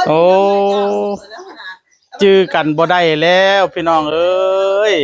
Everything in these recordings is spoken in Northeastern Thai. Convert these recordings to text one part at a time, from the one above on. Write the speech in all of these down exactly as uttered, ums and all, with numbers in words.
โอ้ จื้อกันบ่ได้แล้วพี่น้องเอ้ย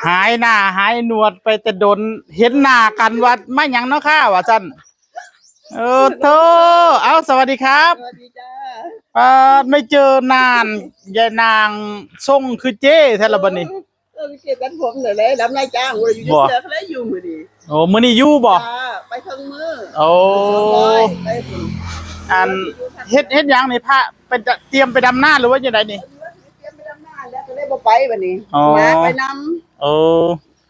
หายหน้าหายหนวดไปแต่ดน เห็นหน้ากันว่ามาหยังเนาะค่ะ ว่าซั่น เออโธ่ เอ้า สวัสดีครับ สวัสดีจ้า อ่า ไม่เจอนาน ยายนางส่งคือเจ้แท้ละบัดนี้ เออ ไปเก็บตัดผมหน่อยเลย รับนายจ้าง บ่ได้อยู่ บ่ เฉยๆ เขาได้อยู่มื้อนี้ โอ้ มื้อนี้อยู่บ่ จ้า ไปเทิงมื้อ โอ้ สองร้อย ไปพุ่น อัน เฮ็ด เฮ็ดหยังนี่ พาไปเตรียมไปดำนาหรือว่าจังใดนี่ เตรียมไปดำนาแล้วก็เลยบ่ไปบัดนี้ อ๋อ หมาไปนำ โอ้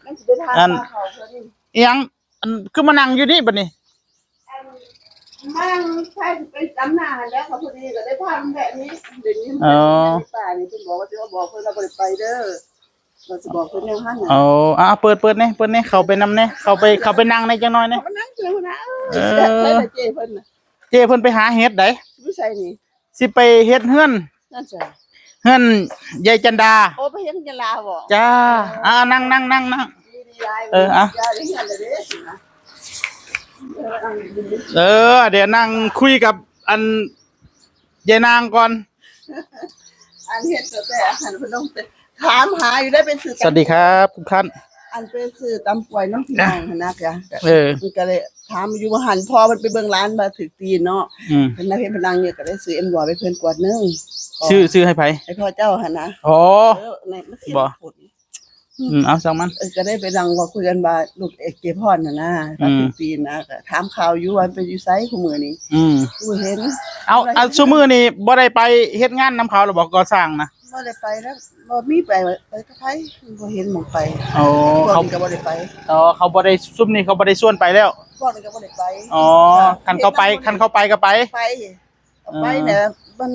มันสิไปทาน อัน ปลาเขาเพิ่น อิหยัง อัน คือมานั่งอยู่นี่บัดนี้ อัน มาใช่ไปดำนาแล้วเขาพอดีก็ได้พามันแบบนี้ เดี๋ยวนี้มัน อ๋อ ป่านี่เพิ่นบอกว่าสิมาบอกเพิ่นว่าบ่ได้ไปเด้อ ก็สิบอกเพิ่นแนวหั่นน่ะ โอ้ อ่ะ เปิด เปิดแหน่ เปิดแหน่ เข้าไปนำแหน่ เข้าไป เข้าไปนั่งในจังน้อยแหน่ เข้าไปนั่งเจอนะ เออ ใช่ละเจ้เพิ่นน่ะ เจ้เพิ่นไปหาเห็ดได๋ อยู่ไสนี่ สิไปเฮ็ดเฮือน นั่นจ้ะ เฮือนยายจันดา โอ้ ไปเฮ็ดเฮือนยายลาบ่ จ้า อ่า นั่ง นั่ง นั่ง นั่ง ดีๆหลาย เออ อ่ะ ยายเฮ็ดเฮือนเลยเด้ เออ เดี๋ยวนั่งคุยกับอันยายนางก่อน อันเฮ็ดแต่อาหารพนมเสร็จ ถามหาอยู่ได้เป็นสื่อ สวัสดีครับทุกท่าน อันเป็นสื่อตำป่วยน้องพี่น้องหั้นนะจ๊ะ เออ มันก็เลยถามอยู่ว่าหันพ่อมันไปเบิ่งร้านมาถือตีนเนาะ อืม เป็นนักเฮ็ดพนังเนี่ยก็ได้ซื้อเอ็มร้อยไปเพิ่นขวดหนึ่ง ซื้อ ซื้อให้ไผ ให้พ่อเจ้าหั้นนะ อ๋อ เออ ในมันสิ บ่ ผล อืม เอาช่างมัน เออ ก็ได้ไปนั่งเว้าคุยกันว่าลูกเอกเกพรน่ะนะ อืม ก็ถือตีนนะ ก็ถามข่าวอยู่ว่าเป็นอยู่ไสคู่มื้อนี้ อืม กูเห็น เอา เอาซุมื้อนี้บ่ได้ไปเฮ็ดงานนำเขาหรือบ่ ก่อสร้างนะ บ่ได้ไปแล้ว บ่มีไป ไปกับไผ บ่เห็นหม่องไป อ๋อ พวก เขา นี้ก็บ่ได้ไป อ๋อ เขาบ่ได้ ซุมนี้เขาบ่ได้ชวนไปแล้ว พวกนี้ก็บ่ได้ไป อ๋อ คันเขาไป คันเขาไปก็ไป ไป เอาไป เออ เนี่ย มัน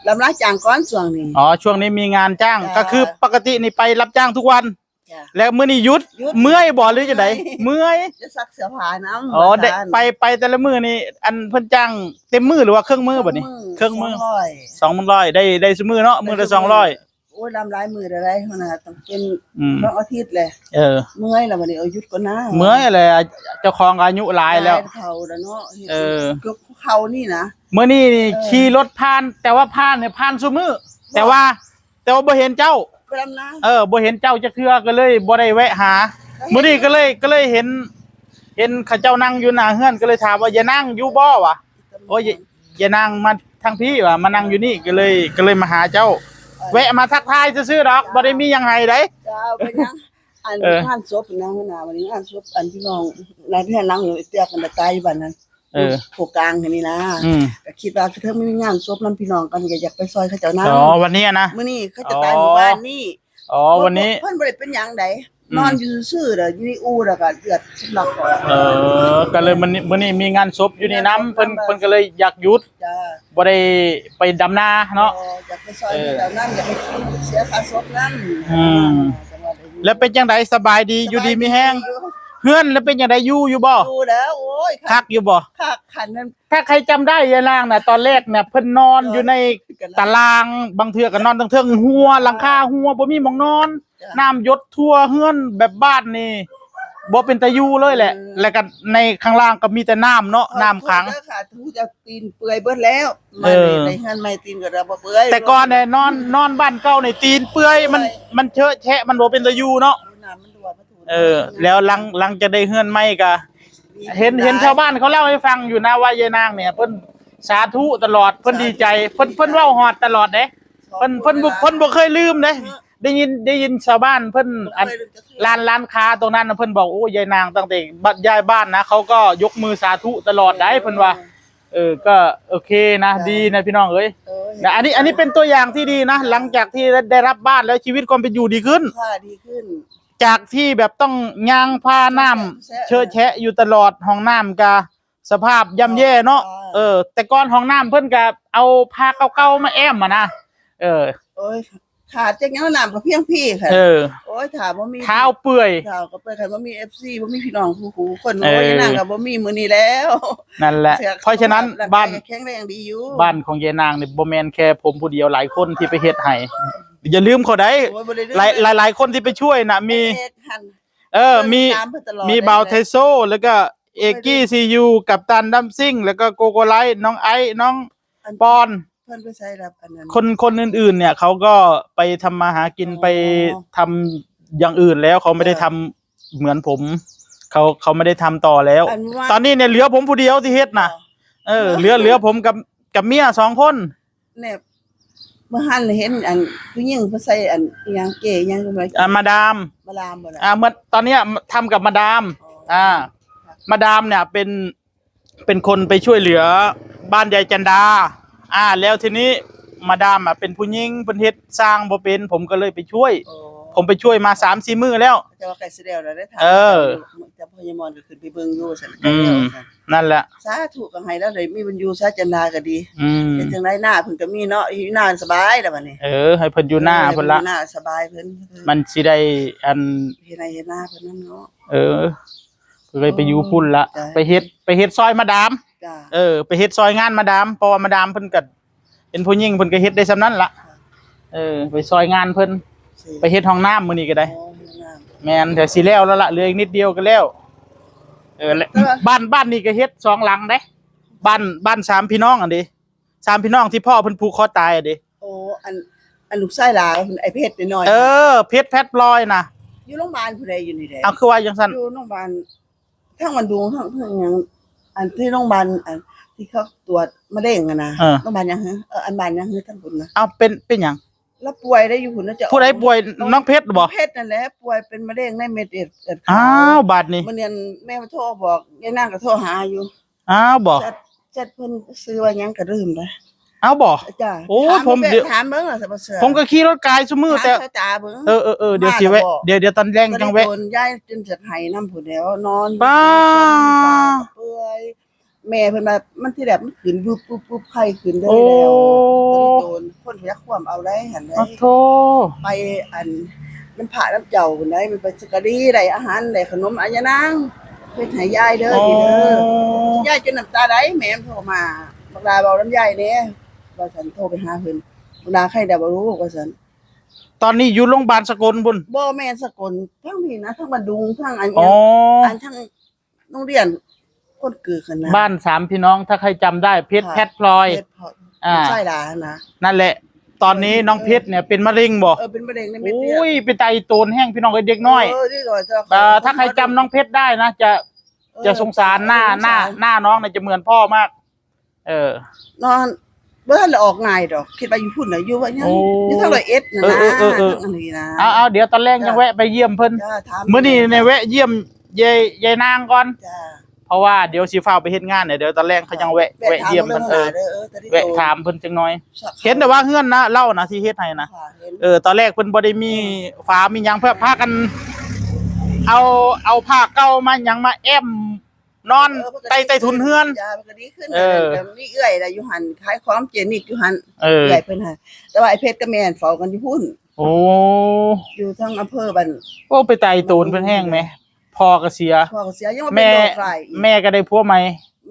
ลำลาจ้างก่อนช่วงนี้ อ๋อ ช่วงนี้มีงานจ้าง จ้า ก็คือปกตินี่ไปรับจ้างทุกวัน จ้า แล้วมื้อนี้หยุด หยุด เมื่อยบ่หรือจังใด เมื่อย เมื่อย จะซักเสื้อผ้านำ อ๋อ ว่าซั่น ได้ ไป ไปแต่ละมื้อนี่ อันเพิ่นจ้างเต็มมื้อหรือว่าครึ่งมื้อบัดนี้ ครึ่งมื้อ ครึ่งมื้อ สองร้อย สองร้อย ได้ ได้ซุมื้อเนาะ มื้อละ ได้ซุมื้อ สองร้อย โอ้ย ลำหลายมื้อแล้วได้หั้นนะ ต้องเป็น อืม สองอาทิตย์แหละ เออ เมื่อยแล้วบัดนี้ เอาหยุดก่อนนะ เมื่อยแหละ เจ้าของก็อายุหลายแล้ว หลายเฒ่าแล้วเนาะ เออ เกือบเขานี่นะ มื้อนี้นี่ เออ ขี่รถผ่าน แต่ว่าผ่านเนี่ยผ่านซุมื้อ แต่ว่า แต่ว่าบ่เห็นเจ้า ไปดำนา เออ บ่เห็นเจ้าจักเทื่อก็เลยบ่ได้แวะหา ก็เห็น มื้อนี้ก็เลย ก็เลยเห็น เห็นเขาเจ้านั่งอยู่หน้าเฮือน ก็เลยถามว่ายายนางอยู่บ่วะ โอ้ย ยายนางมาทางพี้วะ มานั่งอยู่นี่ ก็เลย ก็เลยมาหาเจ้า เออ แวะมาทักทายซื่อๆดอก จ้า บ่ได้มีหยังให้ใด๋ จ้า เป็นหยัง อัน เออ งานศพนะหัวหน้า วันนี้งานศพ อันพี่น้อง นายพี่นางหนูเตี้ยกันตายอยู่บ้านนั้น เออ ผู้กลางแค่นี้นะ อืม ก็คิดว่าเธอไม่มีงานศพนำพี่น้องกัน ก็อยากไปซอยเขาเจ้านะ อ๋อ วันนี้นะ มื้อนี้เขาจะตาย อ๋อ หมู่บ้านนี่ อ๋อ วันนี้ เพิ่นบ่ได้เป็นหยังใด๋ อืม นอนอยู่ซื่อๆเด้อ อยู่ในอู่แล้วก็เลือดสำลักออก เออ ก็เลยมื้อนี้ มื้อนี้มีงานศพอยู่นี่นำ งานศพนำ เพิ่น เพิ่นก็เลยอยากหยุด จ้า บ่ได้ไปดำนาเนาะ เออ อยากไปซอย เออ เขาเจ้านั่น อยากไปเสียค่าศพนั่น อืม จังหวัดอะไรอยู่ แล้วเป็นจังใด๋ สบายดี อยู่ดีมีแฮง สบายดีอยู่ เฮือนแล้วเป็นจังใด๋ อยู่อยู่บ่ อยู่แล้ว โอ้ย คักอยู่บ่ คัก คันนั้น ถ้าใครจำได้ยายนางน่ะ ตอนแรกน่ะ เพิ่นนอนอยู่ในตาราง บางเทื่อก็นอนเทิงๆ หัวหลังคาหัว บ่มีหม่องนอน จ้ะ น้ำหยดทั่วเฮือน แบบบ้านนี่ บ่เป็นตาอยู่เลยแหละ เออ แล้วก็ในข้างล่างก็มีแต่น้ำเนาะ เออ น้ำขัง โทษเด้อค่ะ ถูจะตีนเปื่อยเบิดแล้ว เออ มาใน ในเฮือนใหม่ตีนก็บ่เปื่อย แต่ก่อนเนี่ยนอน นอนบ้านเก่าในตีนเปื่อย มัน เปื่อย มันเชอะแชะ มันบ่เป็นตาอยู่เนาะ น้ำมันรั่วมาถู เออ แล้วหลัง หลังจากได้เฮือนใหม่ก็ เห็น เห็นชาวบ้านเขาเล่าให้ฟังอยู่นะว่ายายนางเนี่ย เพิ่นสาธุตลอด เพิ่นดีใจ เพิ่น เพิ่นเว้าฮอดตลอดเด้ เพิ่น เพิ่นบ่ เพิ่นบ่เคยลืมเด้ เออ ได้ยิน ได้ยินชาวบ้านเพิ่น บ่เคยลืมจักเทื่อ อัน ร้าน ร้านค้าตรงนั้นน่ะ เพิ่นบอก โอ้ ยายนางตั้งแต่บ้าน ย้ายบ้านนะ เขาก็ยกมือสาธุตลอดได้ เออ เพิ่นว่า เออ ก็โอเคนะ จ้ะ ดีนะพี่น้องเอ้ย เออ นะ อันนี้ อันนี้เป็นตัวอย่างที่ดีนะ จ้ะ หลังจากที่ได้ ได้รับบ้านแล้วชีวิตความเป็นอยู่ดีขึ้น ค่ะ ดีขึ้น จากที่แบบต้องย่างพาน้ำ เชอะแชะ เชอะแชะอยู่ตลอด ห้องน้ำก็สภาพย่ำแย่เนาะ อ๋อ เออ แต่ก่อนห้องน้ำเพิ่นก็เอาผ้าเก่าๆมาแอ้มอะนะ เออ โอ้ย ขาดจักหยัง น้ำก็เพียงพีค่ะ เออ โอ้ย ถ้าบ่มี เท้าเปื่อย เท้าก็เปื่อย คันบ่มี เอฟซี บ่มีพี่น้องคู่ๆคน เออ โอ้ย นั่นก็บ่มีมื้อนี้แล้ว นั่นแหละ เสื้อ เพราะฉะนั้น ร่างกาย บ้าน ก็แข็งแรงดีอยู่ บ้านของยายนางนี่บ่แม่นแค่ผมผู้เดียว หลายคนที่ไปเฮ็ดให้ อย่าลืมเขาได้ โอ้ย บ่ได้ลืม หลาย หลาย หลายคนที่ไปช่วยน่ะ มี เอกหัน เออ มี เพิ่นตามเพิ่นตลอด มี เลย บ่าวไทโซ แล้วก็ เอกกี้ ซียู กัปตันดัมซิ่ง แล้วก็โกโกไลท์ น้องไอซ์ น้อง อัน ปอน พิ่นไปใส่รับอันนั้น คนคนอื่นๆ เนี่ยเขาก็ไปทำมาหากิน อ๋อ ไปทำอย่างอื่นแล้วเขาไม่ได้ เออ ทำเหมือนผม เขาเขาไม่ได้ทำต่อแล้ว อันว่า ตอนนี้เนี่ยเหลือผมผู้เดียวที่เฮ็ดนะ อ๋อ เออ เหลือเหลือผมกับกับเมียสองคน เนี่ยเมื่อหันเห็นอันผู้หญิงเพิ่นใส่อันอิหยังเก๋อิหยังก็ไม่ อ่ามาดาม มาดามบ่ล่ะ อ่าเมื่อตอนเนี้ยทำกับมาดาม อ๋อ อ่า มาดามเนี่ยเป็นเป็นคนไปช่วยเหลือบ้านยายจันดา อ่า แล้วทีนี้มาดามอ่ะเป็นผู้หญิงเพิ่นเฮ็ดสร้างบ่เป็น ผมก็เลยไปช่วย โอ้ ผมไปช่วยมาสามสี่มื้อแล้ว แต่ว่าใกล้สิแล้วแล้วได้ถาม เออ แต่พ่อยายมอนก็ขึ้นไปเบิ่งอยู่ว่าซั่น อืม แล้วว่าซั่น นั่นแหละ สาธุก็ให้แล้วเลยมีบุญอยู่ซะจันดาก็ดี อืม เป็นจังได๋หน้าเพิ่นก็มีเนาะอยู่หน้าสบายแล้วบัดนี้ เออ ให้เพิ่นอยู่หน้าเพิ่นละ หน้าสบายเพิ่น มันสิได้อัน เฮ็ดไร่เฮ็ดนาเพิ่นนั่นเนาะ เออก็เลยไปอยู่พุ่นละ จ้ะ ไปเฮ็ดไปเฮ็ดซอยมาดาม จ้า เออ ไปเฮ็ดซอยงานมาดาม เพราะว่ามาดามเพิ่นก็เป็นผู้หญิงเพิ่นก็เฮ็ดได้ส่ำนั้นละ เออ ไปซอยงานเพิ่น ไปเฮ็ดห้องน้ำมื้อนี้ก็ได้ อ๋อห้องน้ำ แม่นแต่สิแล้วแล้วละเหลืออีกนิดเดียวก็แล้ว เออและ แต่ว่า บ้านบ้านนี้ก็เฮ็ดสองหลังเด้ บ้านบ้านสามพี่น้องอันเด้ สามพี่น้องที่พ่อเพิ่นผูกคอตายอันเด้ โอ้อันอันลูกชายหลานไอ้เพชรน้อยๆ เออ เพชรแพทย์พลอยนะ อยู่โรงพยาบาลผู้ใดอยู่นี่แหละ เอาคือว่าจังซั่น อยู่โรงพยาบาลทางวันดุงทางทางหยังอันที่โรงพยาบาลอันที่เขาตรวจมะเร็งอะนะ เออ โรงพยาบาลหยังเหรอเอออันบ้านหยังเหรอทางบุญนะ เอาเป็นเป็นหยัง แล้วป่วยได้อยู่พุ่นนะเจ้า ผู้ใดป่วยน้องเพชรบ่ เพชรนั่นแหละป่วยเป็นมะเร็งในเม็ดเลือด อ้าวบาดนี้ มื้อนี้แม่มาโทรบอกยายนางก็โทรหาอยู่ อ้าวบ่ แชทแชทเพิ่นซื้อว่าหยังก็ลืมนะ อ้าวบ่ จ้า โอ้ย ถา ผม เบิ่ง เดี๋ยว ถามเบิ่งล่ะสปอนเซอร์ ผมก็ขี่รถไกลซุมื้อแต่ ถามเขาตาเบิ่ง เออเออเออเดี๋ยวสิแวะ มาแล้วบ่ เดี๋ยวเดี๋ยวตอนแรงจังแวะ โดนยายจนจะไห้น้ำผู้เดียว นอน ป้า เปื่อยแม่เพิ่นว่ามันที่แบบมันขึ้นปุ๊บปุ๊บปุ๊บไข้ขึ้นได้ โอ้ แล้วโดนคนพยักความเอาได้หันได้ โอ้โธ่ ไปอันน้ำพระน้ำเจ้าพุ่นได้มันไปสกะดีได้อาหารได้ขนมอายานางเป็นให้ยายเด้อ อ๋อ นี่เด้อยายจนน้ำตาไหลแม่โทรมาบักลาเบาน้ำยายเนี่ยว่าสันโทรไปหาเพิ่นบักลาไข้ได้บ่รู้ว่าสัน ตอนนี้อยู่โรงพยาบาลสกลบุญ บ่แม่นสกลทั้งนี้นะทั้งบันดุงทั้งอัน อ๋อ อันทั้งโรงเรียนคนเกิดกันนะ บ้านสามพี่น้องถ้าใครจำได้เพชร ค่ะ แพทย์พลอย เพชรพลอย อ่า ใช่หลานนะ นั่นแหละ ตอนนี้น้องเพชรเนี่ยเป็นมะเร็งบ่ เออเป็นมะเร็งในเม็ดเลือด อุ้ยเป็นตาอีโตนแห่งพี่น้องเอ้ยเด็กน้อย เออนี่ก็จะ เอ่อถ้าใครจำน้องเพชรได้นะ จะ เออ จะสงสารหน้า สงสาร หน้าหน้าน้องเนี่ยจะเหมือนพ่อมาก เออ นอนบ่ทันได้ออกง่ายดอก คิดว่าอยู่พุ่นน่ะอยู่ว่ายัง โอ้ อยู่ทางร้อยเอ็ดน่ะ เออ นะ เออเออเออ ทางอันนี้นะ เอาเอาเดี๋ยวตอนแรกยังแวะไปเยี่ยมเพิ่น จ้าถาม มื้อนี้เนี่ยแวะเยี่ยมยายยายนางก่อน จ้า เพราะว่าเดี๋ยวสิฟ้าวไปเฮ็ดงานเนี่ยเดี๋ยวตอนแรกเขายังแวะแวะเยี่ยมมันเออ เด้อเออตอนนี้ แวะถามเพิ่นจังน้อย เห็นแต่ว่าเฮือนนะเล่านะที่เฮ็ดให้นะ ค่ะเห็น เออ ตอนแรกเพิ่นบ่ได้มีฝามีหยังเพื่อพากัน เอาเอาผ้าเก่ามาหยังมาแอมนอน เออเพิ่นก็ ใต้ ดี ใต้ถุนเฮือน จ้าเพิ่นก็ดีขึ้น เออ แต่มีเอื้อยละอยู่หั่นขายของเจนิกอยู่หั่น เออ เอื้อยเพิ่นหั่นแต่ว่าไอ้เพชรกับแม่นเฝ้ากันอยู่พุ่น โอ้ อยู่ทางอำเภอบ้าน โอ้ไปตายโตนเพิ่นแห้งไหมพ่อก็เสีย พ่อก็เสียยังว่า แม่ เป็นโรคร้ายอีก แม่ก็ได้ผัวใหม่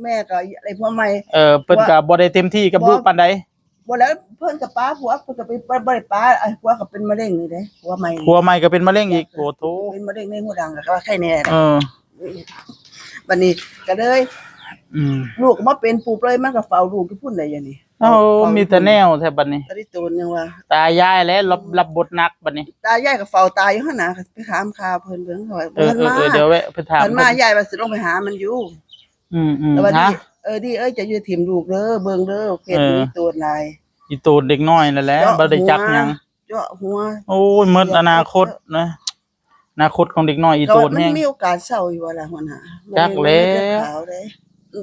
แม่ก็ได้ผัวใหม่ เออเพิ่นก็บ่ได้เต็มที่กับลูกปานใด บ่แล้วเพิ่นกับป้าผัวเพิ่นก็ไปบ่ได้ป้าไอ้ผัวก็เป็นมะเร็งนี่เด้ผัวใหม่นี่ ผัวใหม่ก็เป็นมะเร็งอีกโอ้โธ่ เป็นมะเร็งในหัวดังก็ว่าไข้แน่ เออ บัดนี้ก็เลย อืม ลูกก็มาเป็นปุ๊บเลยมันก็เฝ้าลูกอยู่พุ่นได้อย่างนี้ โอ้มีแต่แนวแท้บัดนี้ ตาดิโตนยังว่า ตายายแล้วรับรับบทหนักบัดนี้ ตายายก็เฝ้าตายอยู่หั่นน่ะไปถามข่าวเพิ่นเบิ่งว่า เออเออเออเดี๋ยวแวะไปถาม เพิ่นมา เพิ่น ยายว่าสิลงไปหามันอยู่ อืมอืม แล้วว่า ฮะ ดีเออดีเอ้ยจะอยู่ถิ่มลูกเด้อเบิ่งเด้อเพชร เออ มีโตนหลาย อีโตนเด็กน้อยนั่นแหละ เจาะ บ่ได้จักหยัง หัว เจาะหัว โอ้ยหมดอนาคตนะ อนาคตของเด็กน้อยอีโตน มั แห้ง มีโอกาสเศร้าอยู่ว่าล่ะหัวหน้า จักแล้ว มันเป็นเลือดขาวเด้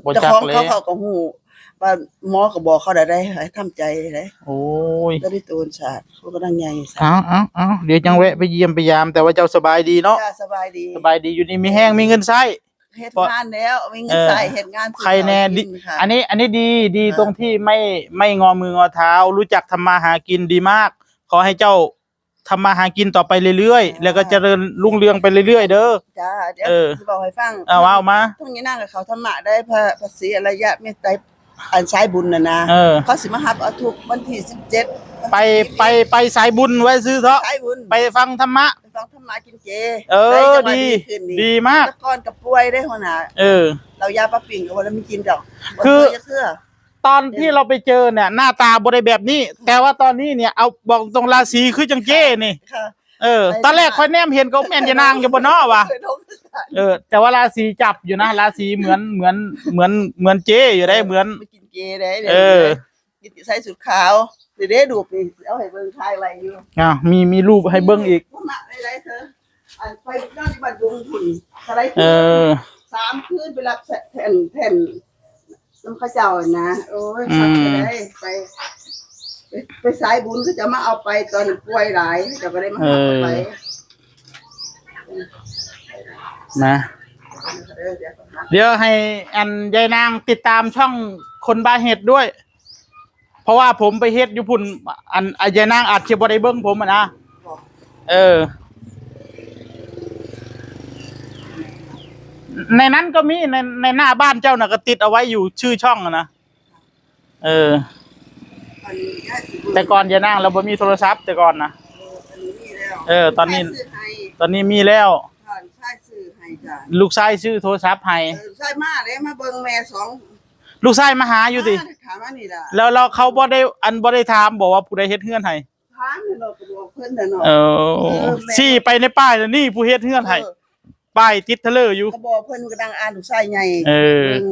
บ่ เจ้า จัก ของ แล้ เขา ว เขาก็ฮู้ว่าหมอก็บอกเขาได้ได้ให้ทำใจได้ โอ้ย ตาดิโตนสาดเขาก็ดังใหญ่สาด เอาเอาเอาเดี๋ยวจังแวะไปเยี่ยมไปยาม แต่ว่าเจ้าสบายดีเนาะ จ้าสบายดี สบายดีอยู่นี่มีแฮงมีเงินใช้ เฮ็ดงานแล้วมีเงินใช้เฮ็ดงาน ใครแน่ดี ค่ะ อันนี้อันนี้ดีดี ค่ะ ตรงที่ไม่ไม่งอมืองอเท้า รู้จักทำมาหากินดีมาก ขอให้เจ้าทำมาหากินต่อไปเรื่อยๆ แล้วก็เจริญรุ่งเรืองไปเรื่อยๆ เด้อ จ้าเดี๋ยว เออ สิบอกให้ฟัง เอาเอามา ทั้งยายนางกับเขาธรรมะได้พระพระศรีอริยะเมตไตรอันสายบุญน่ะนะ เออ เขาสิมาฮับเอาทุกวันที่สิบเจ็ด ไปไปไปสายบุญไว้ซื่อเถาะ สายบุญ ไปฟังธรรมะ ไปฟังธรรมะกินเจ เออ ได้จังหวะ ดี ขึ้นนี่ ดีมาก แต่ก่อนกับป่วยได้หัวหน้า เออ เรายาปลาปิ่งกับวันละไม่กินดอก คือ บ่เคยจะเชื่อ ต ตอนที่เราไปเจอเนี่ย หน้าตาบ่ได้แบบนี้ แต่ว่าตอนนี้เนี่ย เอาบอกตรง ราศีคือจังเจ้นี่ ค่ะ เออ ใส่ ตอนแรกค่อยแนมเห็นก็แม่นยายนางอยู่บ่เนาะวะ เป็นโรค เออ แต่ว่าราศีจับอยู่นะ ราศีเหมือนเหมือนเหมือนเหมือนเจ้อยู่ได้เหมือน ไม่กินเจได้ เออ กินใส่สุดขาวเดี๋ยวได้ดูไปเอาให้เบิ่งถ่ายไว้อยู่ อ่ะมีมีรูปให้เบิ่งอีก พวกมาได้ไรเธออันไปนอนที่บ้านดุงคุณอะไร เออ สามคืนไปรับแผ่นแผ่นน้ำข้าเจ้านะโอ้ย อืม ไปได้ไป ไปไปสายบุญเขาจะมาเอาไปตอนป่วยหลายเขาจะไม่ได้มาหาเอาไป เออ นะ เออเดี๋ยวก่อนนะ เดี๋ยวให้อันยายนางติดตามช่องคนบ้าเห็ดด้วย เพราะว่าผมไปเฮ็ดอยู่พุ่น อันอ่ะยายนางอาจจะบ่ได้เบิ่งผมอะนะ เออ ในนั้นก็มีในในหน้าบ้านเจ้าน่ะก็ติดเอาไว้อยู่ชื่อช่องอะนะ เออ อันนี้ได้สิ แต่ก่อนยายนางเราบ่มีโทรศัพท์แต่ก่อนนะ เอออันนี้มีแล้ว เออ ตอนนี้ ลูกชายซื้อให้ ตอนนี้มีแล้ว ค่ะลูกชายซื้อให้จ้ะ ลูกชายซื้อโทรศัพท์ให้ เออลูกชายมาเลยมาเบิ่งแม่สอง ลูกชายมาหาอยู่ติ มาถามว่านี่ล่ะ แล้วเราเขาบ่ได้อันบ่ได้ถามบอกว่าผู้ใดเฮ็ดเฮือนให้ ถามนี่เราก็บอกเพิ่นน่ะเนาะ เออ เออแม่ สี่ไปในป้ายแล้วนี่ผู้เฮ็ดเฮือนให้ เออ ป้ายติดทะเลอยู่ ก็บอกเพิ่นกำลังอ่านลูกชายใหญ่ เออ เพิ่น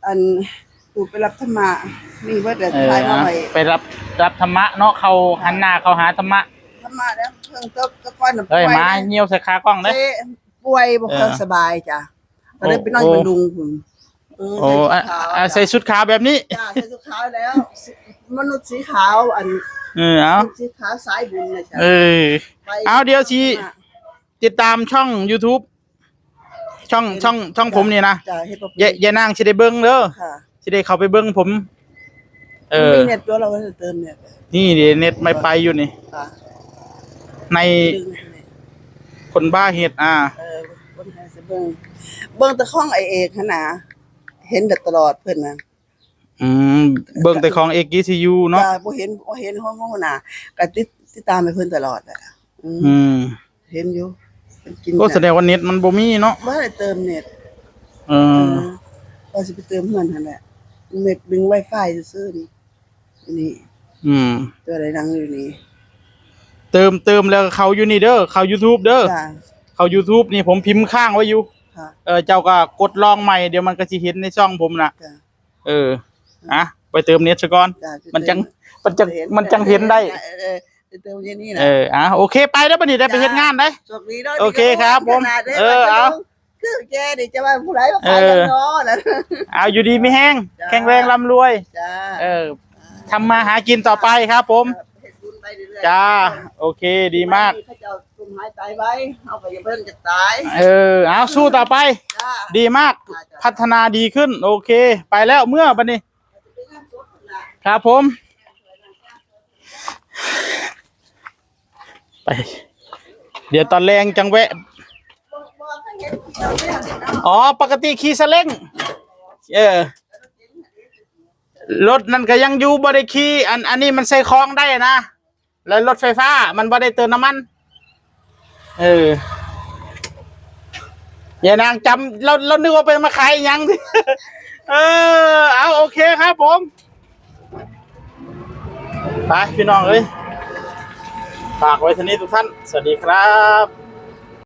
อันปู่ไปรับธรรมะนี่เพิ่นแต่ เออ ถ่ายมาไว้ ไปรับรับธรรมะเนาะเขาหันหน้าเขาหาธรรมะ ธรรมะแล้วเพิ่งตกตะก้อนน่ะ เฮ้ย ป่วย หมาเหี่ยวใส่ขากล้องเด้ เจ๊ป่วยบ่ค่อยสบายจ้ะก็เลยไปนอน โอ้ บนดุงคุณเออ โอ้ ใส่ อ่ะ ชุดขาว อ่ะใส่ชุดขาวแบบนี้ จ้ะใส่ชุดขาวแล้ว มนุษย์สีขาวอัน เออเอา สีขาวสายบุญนะจ๊ะ เออ ไป เอาเดี๋ยวสิ ติดตามช่อง YouTube ช่องช่องช่องผมนี่นะ จ้ะเฮ็ดบ่เป็น ยายยายนางสิได้เบิ่งเด้อ ค่ะ สิได้เข้าไปเบิ่งผม เออ มีเน็ตตัวเราก็จะเติมเน็ต นี่เดี๋ยวเน็ตไม่ไปอยู่นี่ ค่ะ ใน ดึงให้ คนบ้าเห็ดอ่า เออคนไทยสิเบิ่งเบิ่งแต่ของไอเอกหั่นนะเห็นแต่ตลอดเพิ่นนะ อืมเบิ่งแต่ของเอกกีซียูเนาะ จ้ะบ่เห็นบ่เห็นของหัวหน้าก็ติดติดตามไปเพิ่นตลอดแหละอืม อืม เห็นอยู่เพิ่นกิน ก็แสดงว่าเน็ตมันบ่มีเนาะ บ่ได้เติมเน็ต เอ เอ อ อก็สิไปเติมเฮือนหั่นแหละเน็ตดึงไวไฟซื่อๆนี่นี่ อืม ตัวใดดังอยู่นี่ เติมเติมแล้วเขาอยู่นี่เด้อเขา YouTube เด้อ จ้ะ เขา YouTube นี่ผมพิมพ์ค้างไว้อยู่ ค่ะ เออเจ้าก็กดลองใหม่เดี๋ยวมันก็สิเห็นในช่องผมน่ะ จ้ะ เอออ่ะไปเติมเน็ตซะก่อน จ้ะ มันจังมันจังมันจังเห็นได้ เออเออเติมอย่างนี้นะ เอออ่ะโอเคไปแล้วบัดนี้ได้ไปเฮ็ดงานได้ โชคดีเนาะ โอเคครับผม ขนาดได้ เออเอา คือแกนี่จะว่าผู้ใดมาขายกันเนาะนะ เอาอยู่ดีมีแฮง จ้ะ แข็งแรงร่ำรวย จ้า เออทำมาหากินต่อไปครับผม เฮ็ดบุญไปเรื่อยๆ จ้า โอเคดีมาก เขาเจ้าตุ่มหายตายไว้เอาไปอย่าเพิ่งจะตาย เออเอาสู้ต่อไป จ้า ดีมาก พัฒนาดีขึ้น โอเค ไปแล้วเมื่อบัดนี้ ครับผม ไป เดี๋ยวตอนแรงจังแวะ อ๋อ ปกติขี่ซาเล้ง เออ รถนั่นก็ยังอยู่บ่ได้ขี่ อัน อันนี้มันใส่ของได้นะ แล้วรถไฟฟ้ามันบ่ได้เติมน้ำมัน เออ ยายนางจำ เรา เรานึกว่าเป็นมาขายอีหยัง เออ เอา โอเคครับผม ไป พี่น้องเอ้ย ฝากไว้เท่านี้ทุกท่าน สวัสดีครับ